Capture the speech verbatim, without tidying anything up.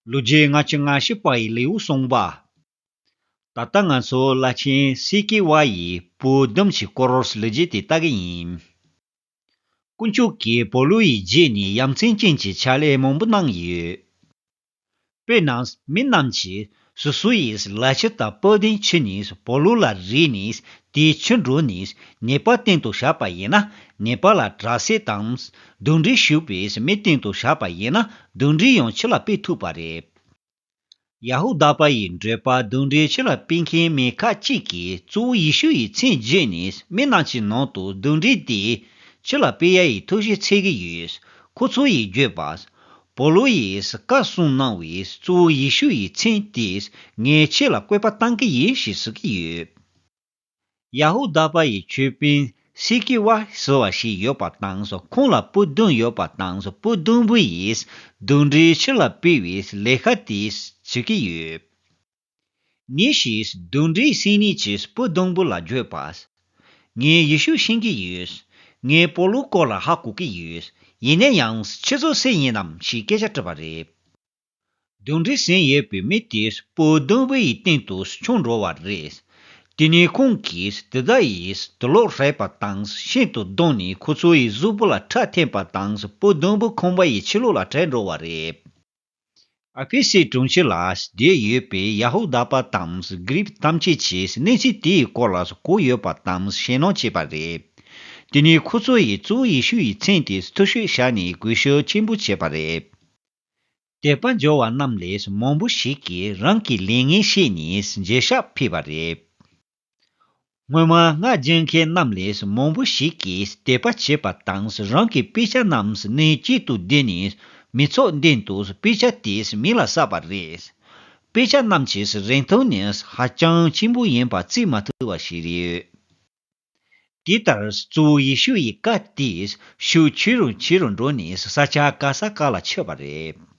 ལོ་རྒྱུས་ལྔ་བཅུ་ང་བཞི་པ་ཡི་ལེའུ་གསུམ་པ། ད་ལྟ་ང་ཚོ་བླ་ཆེན་སི་ཀི་ཝ་ཡི་བུ་བདུན་གྱི་སྐོར་ལོ་རྒྱུས་དེ་ལྟ་གི་ཡིན། དཀོན་མཆོག་གིས་པོ་ལུ་ཡི་རྗེས་ནས་ཡ་མཚན་ཅན་གྱི་ཕྱག་ལས་མང་པོ་གནང་ཡོད། དཔེར་ན་མི་རྣམས་ཀྱིས་སོ་སོ་ཡི་ལས་བྱེད་དང་དཔལ་ལྡན་ཁྱེར་ནས་པོ་ལུ་ལ་རེ་ནས་དེ་ཁྱེར་འགྲོ་ནས་ནད་པ་སྟེང་དུ་བཞག་པ་ཡིན་ན་ནད་པ་ལ་དྲག་སྐྱེད་དང་གདོན་འདྲེ་ཞུགས་པའི་མི་སྟེང་དུ་བཞག་པ་ཡིན་ན་གདོན་འདྲེ་ཡང་ཕྱི་ལ་སྤེལ་ཐུབ་པ་རེད། ཡ་ཧུ་དཱ་པ་ཡི་མགྲོན་པོ་གདོན་འདྲེ་ཕྱི་ལ་སྤེལ་མཁན་མི་ཁག་ཅིག་གིས་གཙོ་བོ་ཡེ་ཤུ་ཡི་མཚན་བརྗོད་ནས་མི་རྣམས་ཀྱི་ནང་དུ་གདོན་འདྲེ་དེ་ཕྱི་ལ་སྤེལ་ཡ་ཡི་ཐབས་ཤེས་འཚོལ་གྱི་ཡོད། ཁོ་ཚོ་ཡིས་བརྗོད་པ། པོ་ལུ་ཡིས་བཀའ་གསུངས་གནང་བའི་གཙོ་བོ་ཡེ་ཤུ་ཡི་མཚན་དེས་ངས་ཁྱེད་ལ་བཀོད་པ་བཏང་གི་ཡིན་ཞེས་ཟེར་གྱི་ཡོད། ཡ་ཧུ་དཱ་པ་ཡི་ཆོས་དཔོན་སི་ཀི་ཝ་ཟེར་བ་ཞིག་ཡོད་པ་དང་། ཁོང་ལ་བུ་བདུན་ཡོད་པ་དང་། བུ་བདུན་པོ་ཡིས་གདོན་འདྲེ་ཕྱི་ལ་སྤེལ་བའི་ལས་ཀ་དེ་བྱེད་ཀྱི་ཡོད། ཉིན་ཞིག་གདོན་འདྲེའི་སེམས་ནད་ཀྱིས་བུ་བདུན་པོ་ལ་བརྗོད་པ། ངས་ཡེ་ཤུ་ཤེས་ཀྱི་ཡོད། ངས་པོ་ལུ་སྐོར་ལ་ཧ་གོ་གི་ཡོད། ཡིན་ན་ཡང་ཁྱེད་ཚོ་སུ་ཡིན་ནམ་ཞེས་སྐད་ཆ་དྲིས་པ་རེད། གདོན་འདྲེ་ཟིན་ཡོད་པའི་མི་དེས་བུ་བདུན་པོ་ཡི་སྟེང་དུ་མཆོང་འགྲོ་བ་རེད། དེ་ནས་ཁོང་གིས་དེ་དག་ཡིས་དུག་ལོག་རེག་པ་དང་ཤིན་ཏུ་གདུང་ནས་ཁོ་ཚོ་ཡི་གཟུགས་པོ་ལ་ཁྲག་འཐེན་པ་དང་བུ་བདུན་པོ་ཁང་པ་ཡི་ཕྱི་ལོགས་ལ་བྲོས་འགྲོ་བ་རེད། ཨ་ཕི་སི་གྲོང་ཁྱེར་ལ་བསྡད་ཡོད་པའི་ཡ་ཧུ་དཱ་པ་དང་གྷི་རིག་ཐམས་ཅད་ཀྱིས་གནས་ཚུལ་དེའི་སྐོར་ལ་གོ་ཡོད་པ་དང་ཞེད་སྣང་བྱས་པ་རེད། དེ་ནས་ཁོ་ཚོ་ཡིས་གཙོ་བོ་ཡེ་ཤུ་ཡི་མཚན་དེ་མཐུ་ཤོས་བཞག་ནས་གུས་ཞབས་ཆེན་པོ་བྱས་པ་རེད། དད་པ་འཇོག་པ་རྣམས་ལས་མང་པོ་ཞིག་གིས་རང་གི་ལས་ངན་ཤེས་ནས་མཇལ་ཕྱག་ཕུལ་བ་རེད། སྔོན་མ་སྔགས་རྒྱུན་མཁན་རྣམས་ལས་མང་པོ་ཞིག་གིས་དད་པ་བྱས་པ་དང་རང་གི་དཔེ་ཆ་རྣམས་གནས་དཀྱིལ་དུ་བསྡུས་ནས་མི་ཚོགས་མདུན་དུ་དཔེ་ཆ་དེ་མེ་ལ་བསྲེགས་པ་རེད། དཔེ་ཆ་རྣམས་ཀྱི་རིན་ཐང་ནི་ཧ་ཅང་ཆེན་པོ་ཡིན་པ་བརྩི་མ་ཐུབ་པ་ཞིག་རེད། དེ་ལྟར་གཙོ་བོ་ཡེ་ཤུ་ཡི་བཀའ་དེས་ཤུགས་ཆེ་རུ་ཆེ་རུ་འགྲོ་ནས་ས་ཆ་ག་ས་ག་ལ་ཁྱབ་པ་རེད།